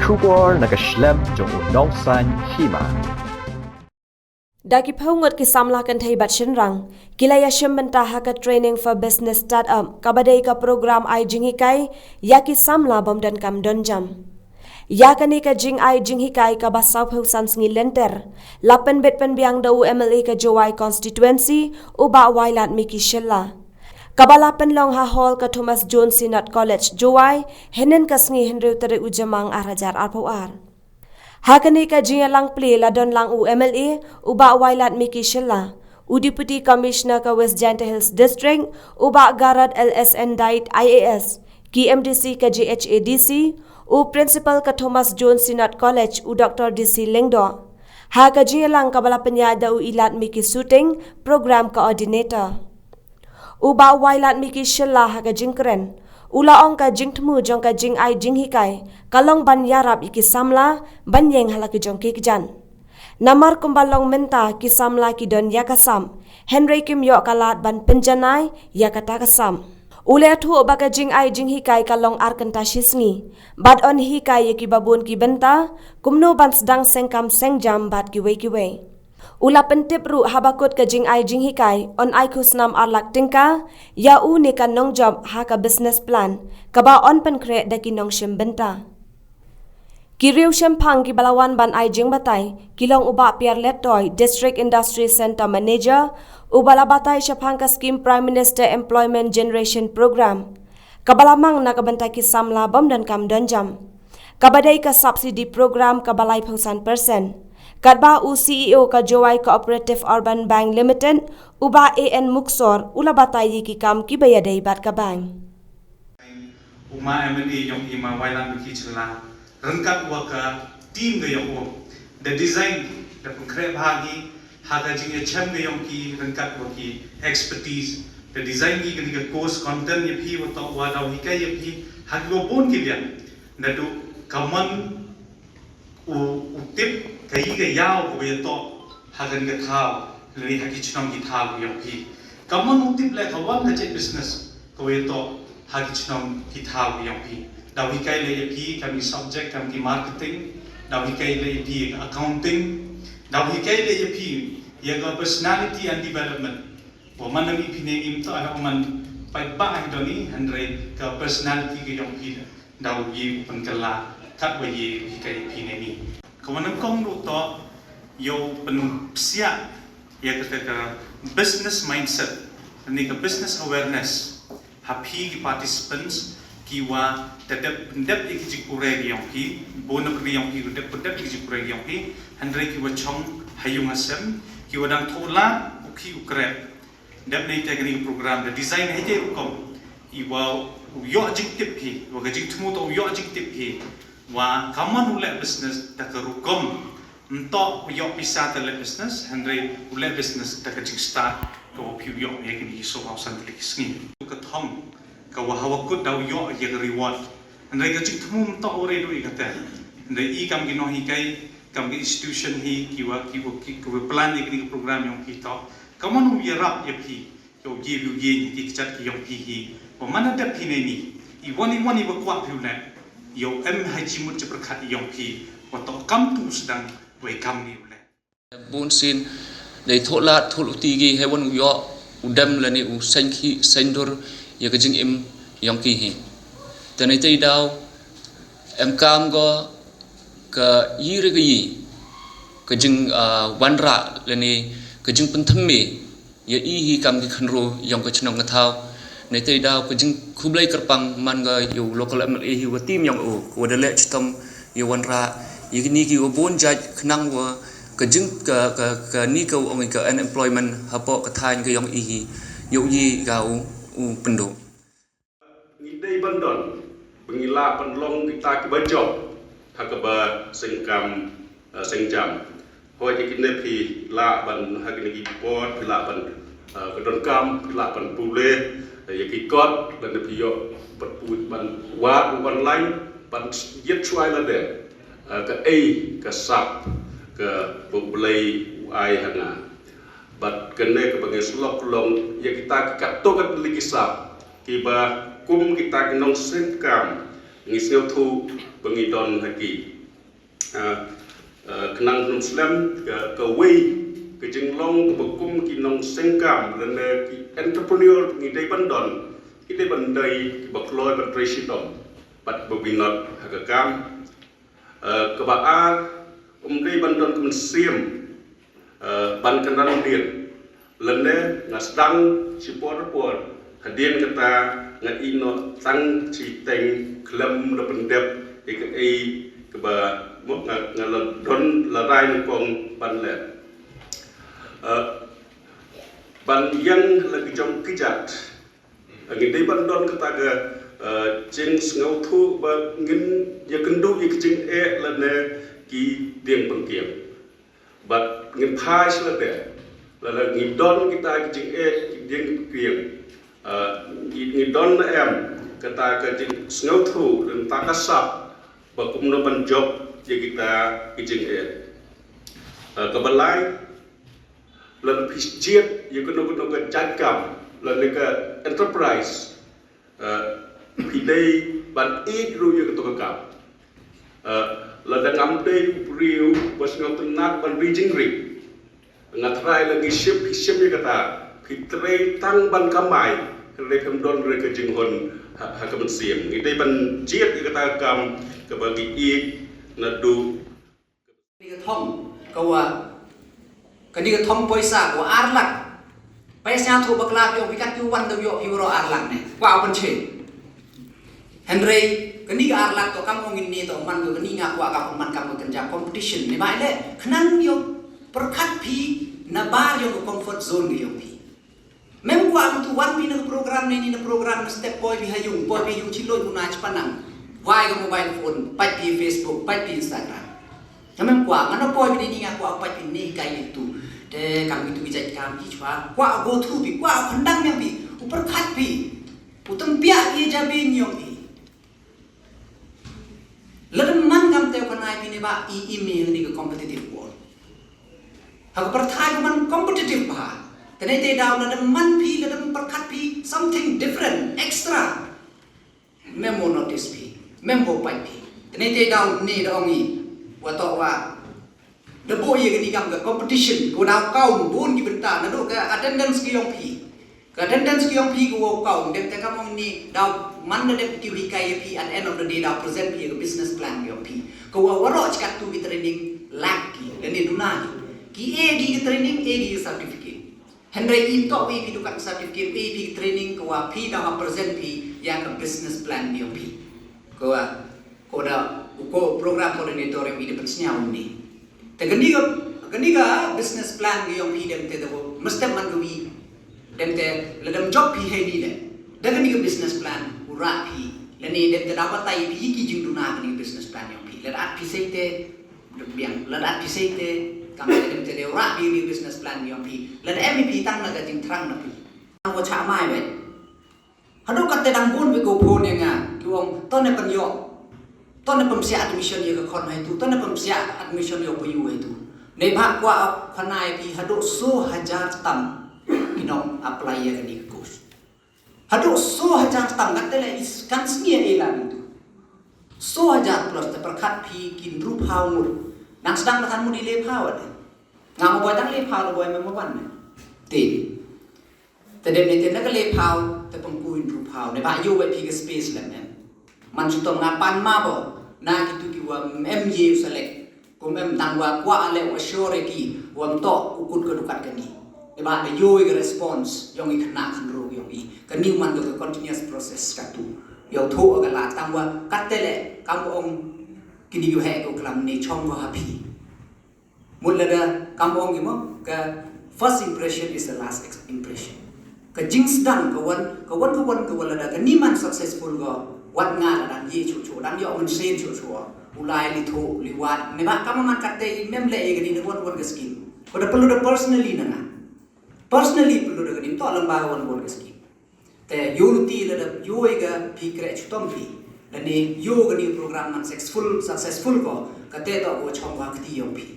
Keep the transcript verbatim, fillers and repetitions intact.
Khubor na ka shlem jong u nongsan hima. Da ki phew ngut ki samla kynthei bad shynrang ki la ïashim bynta ha ka Training for Business Startup, kaba dei ka program ai jinghikai ïa ki samla bym donkam donjam. Ïa kane ka jingai jinghikai kaba sawphew san sngi lynter la pynbit pynbiang da u M L A ka Jowai Constituency, u Bah Wailadmiki Shylla, kaba la pynlong ha hall ka Thomas Jones Synod College, Jowai, hynnin ka sngi, hynriew tarik u Jymmang ar hajar arphew ar. Ha kane ka jingïalang plie la don lang u M L A u Bah Wailadmiki Shylla, u Deputy Commissioner ka West Jaintia Hills District u Bah Garod L S N Dait I A S, ki M D C ka J H A D C, u Principal ka Thomas Jones Synod College u Doctor D C Lyngdoh. Ha ka jingïalang kaba la pynïaid da u Iladmiki Suting, Program Coordinator. U Bah Wailadmiki Shylla ha ka jingkren u la ong ka jingthmu jong ka jingai jinghikai ka long ban ïarap ïa ki samla ban ïeng ha la ki jong ki kjat. Namar kumba long mynta ki samla ki don ïa ka sap, hynrei kim ïoh ka lad ban pynjanai ïa kata ka sap. U la ïathuh ba ka jingai jinghikai ka long ar kynta shi sngi bad yn hikai ïa kiba bun ki bynta kumno ban sdang seng kam seng jam bad kiwei kiwei. U la pyntip ruh haba kut ka jingai jinghikai yn ai khusnam ar lak tyngka ïa u ne ka nongjop ha ka business plan kaba yn pynkhreh da ki nongshim bynta. Ki riewshemphang kiba la wan ban ai jingbatai ki long u Bah Pierre Lettoi, District Industry Centre Manager, uba la batai shaphang ka skim Prime Minister Employment Generation Programme, kaba la mang na ka bynta ki samla bym donkam donjam, kaba dei ka subsidy program kaba laiphew san percent. Katba u C E O ka Jowai Cooperative Urban Bank Limited, u Bah A N Muksor, u la batai ïa ki kam kiba ïadei bad ka bank. U ma M L A jong i, ma Wailadmiki Shylla, ryngkat wa ka team ka jong u, da design, da pynkhreh bha ki ha ka jingïachem ka jong ki ryngkat wa ki expertise, da design ki kane ka course content ïa phi, wa toh wa daw hikai ïa phi ha kiwa bun ki liang. Naduh ka mon u, u tip ka i ka ïaw kaba ïatoh ha kane ka thaw, lane ha ki chnong ki thaw ka jong phi. Ka mon u tip leh ka wan ka jait business kaba ïatoh ha ki chnong ki thaw ka jong phi. Daw hikai leh ïa phi kam ki subject, kam ki marketing, daw hikai leh ïa phi accounting, daw hikai leh ïa phi ïa ka personality and development. Wa man ngi phi ne ngi mynta ha man paidbah hi don ni, hynrei ka personality ka jong phi daw ïa u pynkylla katwa ïa u hikai phi ne ngi. Ka wan nyngkong ruh toh ïa u pynpsiah ïa kata ka business mindset, ne ka business awareness ha phi ki participants kiwa da dep pyndep ïa ki jingpule ki jong phi, bun na ki jong phi kiwa dep pyndep ïa ki jingpule ki jong phi, hynrei kiwa chong ha ïung ha sem, kiwa dang thoh lad u khih u kreh. Dep neitei kane ka program da design heitei rukom iwa u ïoh jingtip hi, wa ka jingthmu toh u ïoh jingtip hi wa ka mon u leh business da ka rukom. Ym toh u ïoh pisa te leh business, hynrei u leh business da ka jingstad kawa phi u ïoh ïa kine ki soophaw san tylli ki sngi. Ka thong kawa hawa kut daw ïoh ïa ka reward. Hynrei ka jingthmu ym toh u re du ïa kata. Hynrei i kam ki nonghikai, kam ki institution hi kiwa, kiwa, ki, kiwa plan ïa kine ki program yong phi toh ka mon u ïarap ïa phi, ïa u ïe, ïa u ïe ki kjat ki yong phi hi. Wa man da dep phi ne ni, i wan i wan iwa kwah phi u leh, ïa u em ha jingmut jingpyrkhat yong phi, wa toh kam tu sdang wei kam ni u leh. Bun sien dei thoh lad thoh luti ki hei wan u ïoh u dem lane u seng khih seng dur ïa ka jingim yong ki hi. Te neitei daw em kam ko ka i re ka i ka jing, ah, wanrah lane ka jingpynthymmai ïa i hi kam ki khynroo yong ka chnong ka thaw. Neitei daw ka jingkhublei kyrpang man ka ïa u local M L A hi wa team yong u, kawa da leh chitom ïa wanrah ïa kine kiwa bun jait khnang wa ka jing ka, ka, kani kawa ong i ka unemployment hapoh ka thaiñ ka yong i hi, ïa u ïe ka u, u pynduh. Ngi dei ban don ba ngi lah ban long kita kiba jop ha kaba seng kam, eh, seng jam. Hooid, ïa kine phi lah ban, ha kine ki board phi lah ban, eh, ka donkam phi lah ban pule, eh, ïa ki kot lane phi ïoh ban pule ban wad online ban ïit shuwa lade, eh, kaei ka sap kaba U Blei u ai ha nga. Bad kane kaba ngi shlok long ïa kita ki katto katne ki sap kiba kum kita ki nongseng kam ngi sngewthuh ba ngi don ha ki. Ah, ah, khnang khnang slem ka, kawei ka jinglong kaba kum ki nongseng kam lane ki entrepreneur ngi dei ban don, ngi dei ban dei kiba kloi ban trei shitom bad ba binot ha ka kam. Ah, kaba ar, um dei ban don ka mynsiem, ah, ban kynran dien. Lane nga sdang shipor por, hadien kata nga ïeh noh tang shiteng khlem da pyndep ïa kaei kaba mo nga, nga la don la rai nyngkong ban leh. Ah, ban ïeng la ki jong ki jait. Ngi dei ban don kata ka, eh, jingsngewthuh ba ngin ïakynduh ïa ki jingeh lane ki dieng pynkieng. Bad ngin phai sha lade, lada ngi don kita ki jingeh ki dieng pynkieng. Eh, ngi, ngi don ne em kata ka jingsngewthuh lane kata ka sap ba kumno ban jop ïa kita ki jingeh. Eh, kaba lai, lada phi jied ïa kano kano ka jait kam lane ka enterprise, eh, phi dei ban ïeit ruh ïa kato ka kam. Eh, lada ngam dei u briew ba sngewtynnat ban ri jingri, nga tharai la ngi shim, phi shim ïa kata, phi trei tang ban kamai, hynrei phim don re ka jinghun ha, ha ka mynsiem. Ngi dei ban jied ïa kata ka kam kaba ngi ïeit naduh Kani ka thong, ka wa, kani ka thong poisa, ka wa ar lak. Phi sngewthuh bakla phi ong phi kat ki wan da ïoh phi waroh ar lak ne. Kwah ban che. Hynrei, kani ka ar lak to kam ong ini to man ka kani nga kwah ka man kam ka kynja competition. Ne ba ile, khnang ïoh pyrkhat phi na bar ïoh ka comfort zone ka ïoh phi. Mem kwah tu wan phi na program ne ni na program na step poi phi ha yung, poi phi ha yung chilo muna chpanang. Wai ka mobile phone, pait phi Facebook, pait phi Instagram. Nga mem kwah, nga na poi phi ni nga kwah pait phi ni kai ni tu. Te kam phi tu ki jait kam phi chwa. Kwah go through phi, kwah khandang yang phi. U pyrkhat phi. U tympiah phi jabi nyong phi. Lada man kam te u khanai phi ne ba i i me ni ka competitive world. Ha ka pyrthai ka man competitive ba. Te ne te daw lada man phi, lada pyrkhat phi something different, extra. Mem mo notice phi, mem mo pait phi. Te ne te daw ne da ong i. Wa to wa. Da bun ïa kani kam ka competition, ko daw kaum bun ki bynta, naduh ka attendance ki ïong phi. Ka attendance ki ïong phi ko wow kaum, dem te kam ong ni, daw man da dem ki hikai ïa phi, at the end of the day daw present phi ka business plan ki ïong phi. Ko wow waroh chikat tu ki training, lak ki, lane duna ki. Ki e ki ki training, e ki ki certificate. Hynrei im to wi phi dukan certificate, wi phi training ko wa phi da ha present phi ïa ka business plan ïong phi. Ko wa, ko da, ko program coordinator ïong phi da pynsñiaw ni. Te kani ka, kani ka business plan ïong phi dem te da ko, mesti man ka wi. Dem te, la dem job phi hei ni le. Da kani ka business plan, u ra phi. Lane dem te da batai phi ki jingduna kani ka business plan ïong phi. La da phi sei te, Biang, lada phi sei te, kam te dem te dei u ra phi ni business plan ïong phi. Lada em phi tang na ka jingthrang na phi. Nang ko cha mai wei. Haduh kat te dang bun wei ko phone ïa nga, ki ong, to ne pynïoh. To ne pynsiah admission ïa ka khon hai tu, to ne pynsiah admission ïa u payu hai tu. Nei ba kwah khana ïa phi haduh so hajar tam. Ki nong apply ïa kani ka course. Haduh so hajar tam kat te le is kan sngi e la bintu. So hajar plus te pyrkhat phi ki hynru phaw ngut. Nang sdang ba than mut i le phaw ne. Nga mo boi tang le phaw le boi me mo ban ne. Te. Te dem ne te na ka le phaw te pengku hynru phaw ne ba ïoh wei phi ka space lem em. Man shu tong nga pan ma bo na kitu ki wa em ye select. Kum em tang wa kwah leh wa sure ki wa mtok u kut ka dukat kani. Eba da yoi ka response yong i khynnah khynru yong i. Kani u man ka continuous process katu. Yow thoh ka la tang wa kat te leh kam ong kini yu heh ko klam ni chong ko ha phi. Mut lada kam ong ki mo ka first impression is the last ex- impression. Ka jingsdang ka wan, ka wan, ka wan, ka wan lada kani man successful ko, wat nga la dang ye chuh chuh, dang yoh mynsiem chuh chuh. U lai li thoh, li wad, ne ba kam man kat te i mem leh i kani ne wan wan ka scheme. Ko da perlu da personally na nga. Personally perlu da kani, to lem ba wan wan ka scheme. Te yoh luti lada yoh i ka phi kreh chutom phi. Lane yoh kani program man successful, successful ko, ka te to ko chong wa kti yong phi.